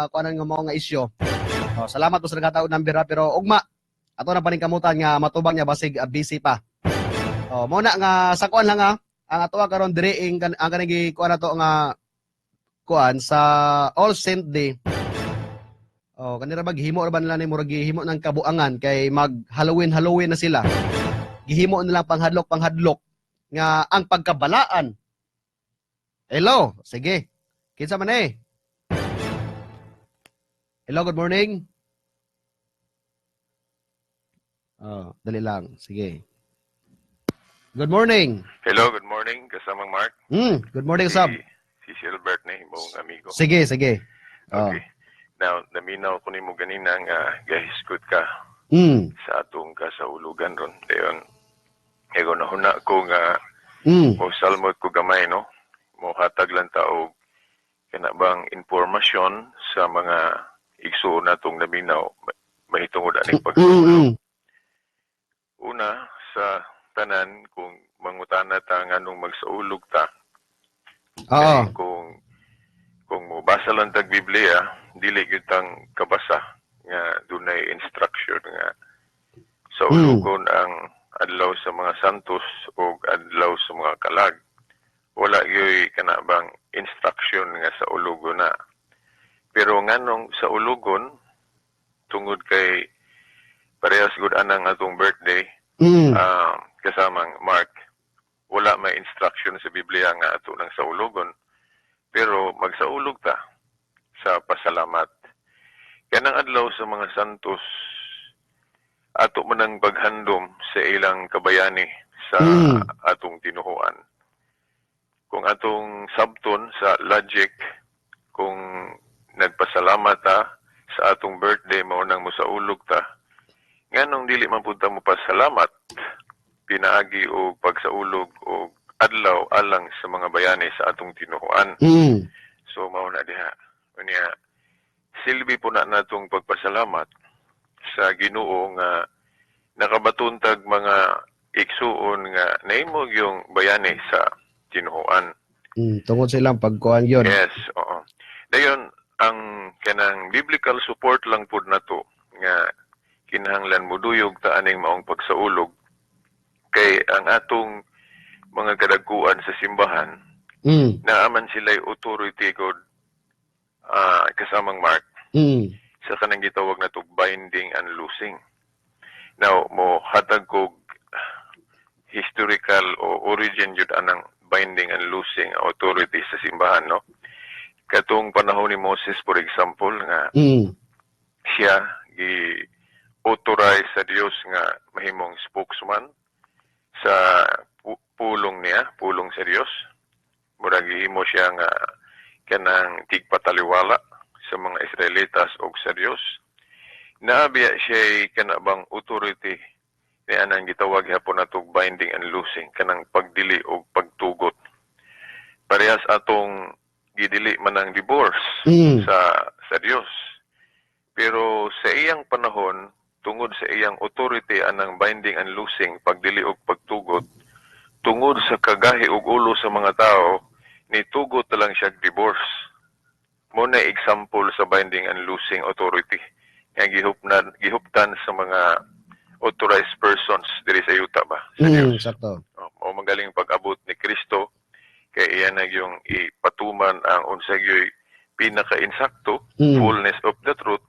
kuanan nga mao nga isyu. Oh, salamat po sa naghatag og number ha, pero ugma ato na paningkamutan nga matubang niya, basig busy pa. Oh, mo na nga sa kuan lang ha, ang ato karon diri ing ang kaning kuan nato nga kuan sa All Saint Day. Oh, kanira ba gihimo ra ba nila ni murag gihimo ng kabuangan kay mag Halloween Halloween na sila. Gihimo nila panghadlok panghadlok nga ang pagkabalaan. Hello, sige. Kinsa man eh? Hello, good morning. Oh, dali lang. Sige. Good morning. Hello, good morning. Kasamang Mark. Good morning, sab. Si Silbert ni imong amigo. Sige, sige. Oh. Okay. Now, naminaw ko nimo ganina nga gahisgot ka sa atong kasaulugan ron. Dayon, ego nahuna ko nga mo salmot ko gamay, no? Mo hatag lang ta og kana bang impormasyon sa mga igsuon natong naminaw mahitungod aning pagsaulog. Una sa tanan, kung mangutana ta nganong magsaulog ta, kay kung mobasa lang tag Biblia, dili gyud tang kabasa nga dunay instruction nga sa ulugon ang adlaw sa mga santos o adlaw sa mga kalag. Wala gyud kana bang instruction nga sa ulugon na. Pero nganong sa ulugon, tungod kay parehas gud anang atong birthday, kasamang Mark, wala may instruction sa Biblia nga ato nang saulugon. Pero magsaulog ta sa pasalamat. Kanang adlaw sa mga santos, ato man ang paghandom sa ilang kabayani sa atong tinuhuan. Kung atong sabton sa logic, kung nagpasalamat ta sa atong birthday, mao nang mosaulog ta, nganong dili man pud ta mo pasalamat pinaagi og pagsaulog og adlaw alang sa mga bayani sa atong tinuhuan? So mao na diha. Unya silbi po na natong pagpasalamat sa Ginoo nga nakabaton tag mga igsuon nga nahimo yung bayani sa tinuhuan. Tungod sa ilang pagkuan yun. Yes, oo. Dayon ang kanang biblical support lang pud nato nga kinahanglan moduyog ta aning maong pagsaulog kay ang atong mga kadagkuan sa simbahan, naaman sila'y authority god, kasamang Mark, sa kanang gitawag na to binding and loosing. Now, mo hatag kog historical o origin jud anang binding and loosing authority sa simbahan, no? Katong panahon ni Moses, for example, nga siya gi authorize sa Dios nga mahimong spokesman sa pulong niya, pulong sa Dios. Murag gihimo siya nga kanang tigpataliwala sa mga Israelitas og sa Dios. Naabiya siya kana bang authority ni anang gitawag hapon natog binding and loosing, kanang pagdili og pagtugot. Parehas atong gidili man ang divorce sa Dios. Pero sa iyang panahon, tungod sa iyang authority anang binding and loosing, pagdili og pagtugot, tungod sa kagahi og ulo sa mga tao, nitugot na lang siya divorce. Mo na example sa binding and loosing authority nga gihuptan sa mga authorized persons diri sa yuta ba sa Dios. Sakto. O magaling pag-abot ni Kristo kay iya na yung ipatuman ang unsay gyoy pinaka-insakto, fullness of the truth,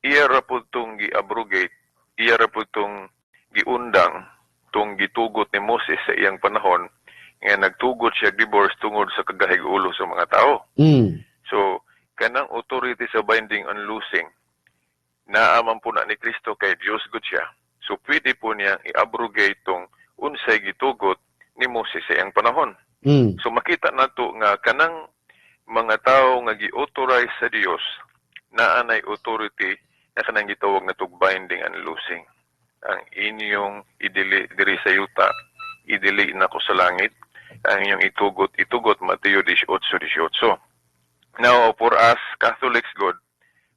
iya ra pud tong gi-abrogate, iya ra pud tong giundang tong gitugot ni Moses sa iyang panahon nga nagtugot siya divorce tungod sa kagahig ulo sa mga tao. So kanang authority sa binding and loosing, naa man po na ni Kristo kay Dios gud siya. So pwede po niyang i-abrogate tong unsay gitugot ni Moses sa iyang panahon. So makita nato nga kanang mga tao nga gi-authorize sa Dios, naa nay authority na kanang gitawag natog binding and loosing. Ang inyong idili diri sa yuta, idili nako sa langit. Ang inyong itugot, itugot, Mateo 18:18. Now, for us Catholics God,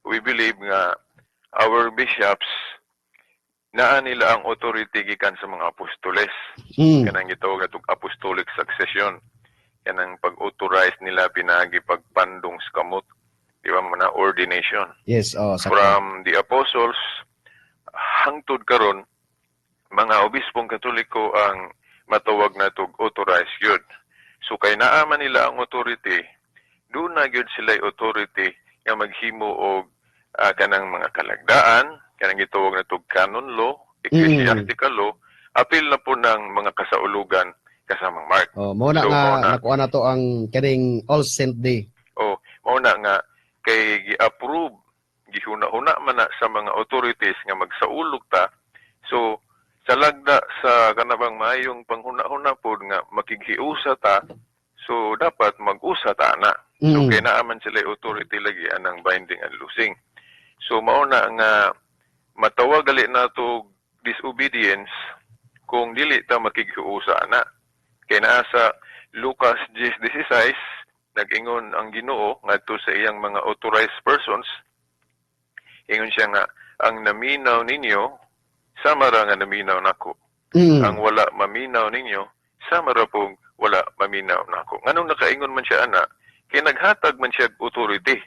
we believe nga our bishops, naa nila ang authority gikan sa mga apostoles, kanang gitawag atong apostolic succession, kanang pag-authorize nila pinaagi pagpandong sa kamot. Di ba mo na ordination? Yes, oh, sakto. From the apostles hangtod karon, mga obispong Katoliko ang matawag na tog authorized gyud. So kay naa man nila ang authority, duna gyud sila authority nga maghimo og kanang mga kalagdaan, kanang gitawag na tog canon law, ecclesiastical law, apil na po ng mga kasaulugan, kasamang Mark. Oh, mao na So, nga mao na. Nakuha na to ang kaning All Saint Day. O mao na nga kay gi-approve, gihuna-huna man na sa mga authorities nga magsaulog ta. So sa lagda sa kanabang maayong panghuna-huna pod nga makighiusa ta, so dapat mag-usa ta na. So kay naa man sila authority lagi anang binding and loosing. So mao na nga matawag gali nato disobedience kung dili ta makighiusa ana. Kay naa sa Lucas 10:16, nag-ingon ang Ginoo ngadto sa iyang mga authorized persons, ingon siya nga ang naminaw ninyo sama ra nga naminaw nako. Ang wala maminaw ninyo sama ra pong wala maminaw nako. Nganong nakaingon man siya ana? Kay naghatag man siya og authority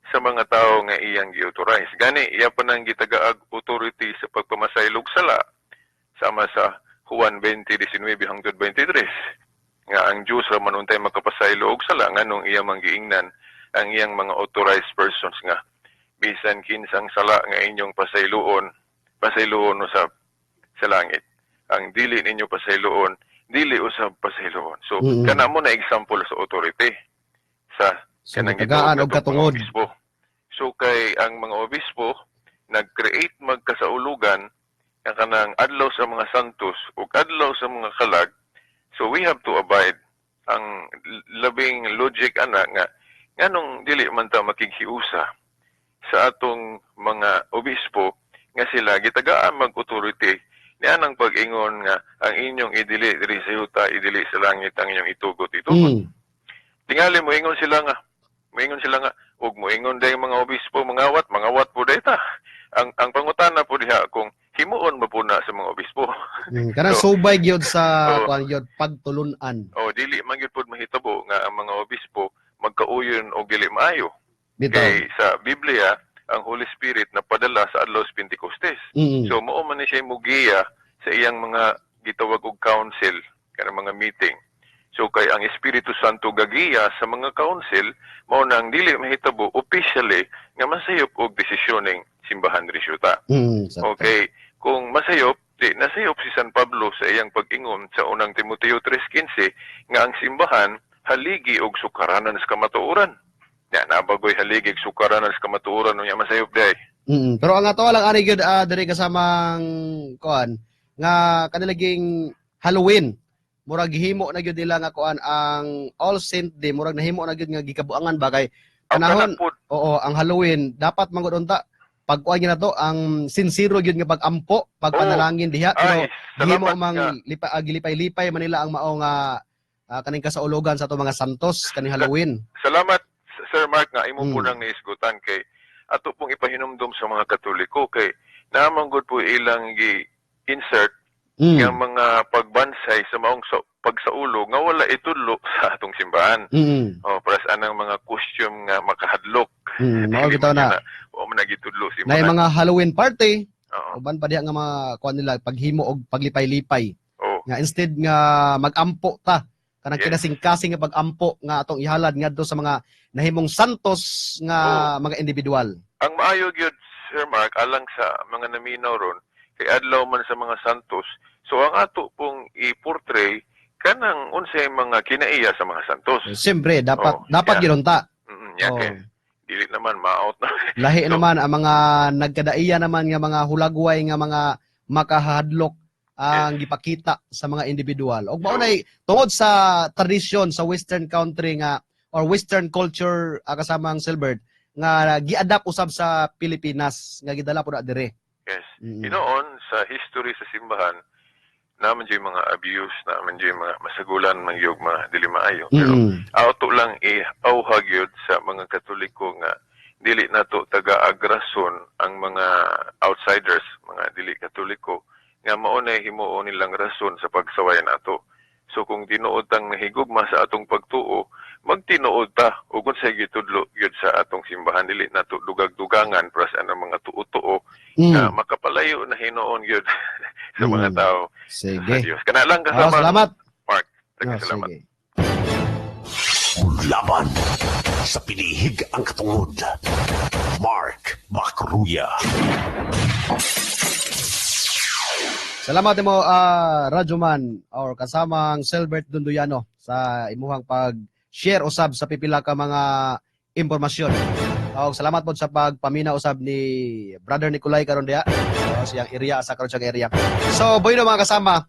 sa mga tao nga iyang gi-authorize. Gani iya pa nang gitagaag authority sa pagpamasaylog sala, sama sa Juan 20:19 hangtod 23, nga ang Diyos ra man untay makapasaylo og sala. Nganong iya man giingnan ang iyang mga authorized persons nga bisan kinsang sala nga inyong pasayloon, pasayloon usab sa langit. Ang dili ninyo pasayloon, dili usab pasayloon. So kana mo na example sa authority sa So kanang gitagaan gitawag og natong mga katungod. obispo. So kay ang mga obispo nag-create magkasaulugan nga kanang adlaw sa mga santos ug adlaw sa mga kalag, so we have to abide. Ang labing logic ana nga nganong dili man ta makighiusa sa atong mga obispo nga sila gitagaan mag-authority niya ng pag-ingon nga ang inyong idili diri sa yuta, idili sa langit, ang inyong itugot, itugot. Tingali moingon sila nga ug moingon day mga obispo mangawat, mangawat po day ta. Ang pangutana po diha kung himuon ba po na sa mga obispo. Kanang So, subay gyud sa Oo. kuan gyud, pagtulun-an. O dili man gyud pod mahitabo nga ang mga obispo magkauyon og dili maayo. Bitaw. Kay sa Biblia, ang Holy Spirit napadala sa adlaw sa Pentecostes. So mao man ni siya mugiya sa iyang mga gitawag og council, kanang mga meeting. So kay ang Espiritu Santo gagiya sa mga council, mao nang dili mahitabo officially nga masayop og desisyoning simbahan resulta. Sakto. Okay, kung masayop, di nasayop si San Pablo sa iyang pag-ingon sa unang Timoteo 3:15 nga ang simbahan haligi og sukaranan sa kamatuoran. Ya, nabagoy haligi og sukaranan sa kamatuoran, unya masayop day. Pero ang ato lang ani gyud diri kasamang kuan nga kanilaging Halloween, murag gihimo na gyud nila nga kuan ang All Saint Day, murag nahimo na gyud nga gikabuangan ba kay Ang panahon kanak pod, oo, ang Halloween dapat manggod unta pagkuan gyud nato ang sincero gyud nga pag-ampo, pagpanalangin diha, pero ay, gihimo salamat mang nga. lipa, gilipay-lipay man nila ang mao nga kaning kasaulugan sa ato mga santos kaning Halloween. Salamat, Sir Mark, nga imo po nang niisgutan kay ato pong ipahinumdom sa mga Katoliko kay naman gud po ilang gi-insert nga mga pagbansay sa maong sa, pagsaulog nga wala itudlo sa atong simbahan. O para sa anang mga costume nga makahadlok. Mao Dili bitaw man na. yun. Wa man nagitudlo Na simbahan. mga Halloween party Oo. uban pa diha nga mga kuan nila paghimo og paglipay-lipay nga instead nga magampo ta kanang kinasingkasing nga pagampo nga atong ihalad ngadto sa mga nahimong santos nga mga individual. Ang maayo gyud, Sir Mark, alang sa mga naminaw ron, kay adlaw man sa mga santos. So ang ato pong i-portray kanang unsay mga kinaiya sa mga santos. Siyempre dapat Oh, dapat yeah. gyud unta. Yeah, Oh. kay dili naman ma-out na. Lahi So, naman ang mga nagkadaiya naman nga mga hulagway nga mga makahadlok ang gipakita sa mga individual. Og mao So, nay tungod sa tradisyon sa western country nga or western culture, kasamang Silbert, nga gi-adapt usab sa Pilipinas nga gidala po na dire. Yes. Hinoon sa history sa simbahan, naman yung mga abuse, naman yung mga masagulan, man yung mga dili maayo. Pero auto lang i-auhag yun sa mga Katoliko nga dili nato taga-agrason ang mga outsiders, mga dili Katoliko, nga mao na himuon nilang rason sa pagsaway nato. So kung tinuod tang nahigugma sa atong pagtuo, magtinuod ta ug unsay gitudlo gyud sa atong atong simbahan, dili nato dugag-dugangan para sa anang mga tuo-tuo nga makapalayo na hinuon gyud sa mga tao sa Sige. Dios. Kana lang, Oh, kasama salamat. Mark. Oh, Salamat. sige. Laban sa pinihig ang katungod. Mark Bacruya. Salamat mo, Radyoman or kasamang Selbert Dunduyano, sa imuhang pag-share usab sa pipila ka mga impormasyon. Og salamat pod sa pagpamina usab ni Brother Nicolay karon diha. Siyang area sa karon siyang area. So, bueno, mga kasama,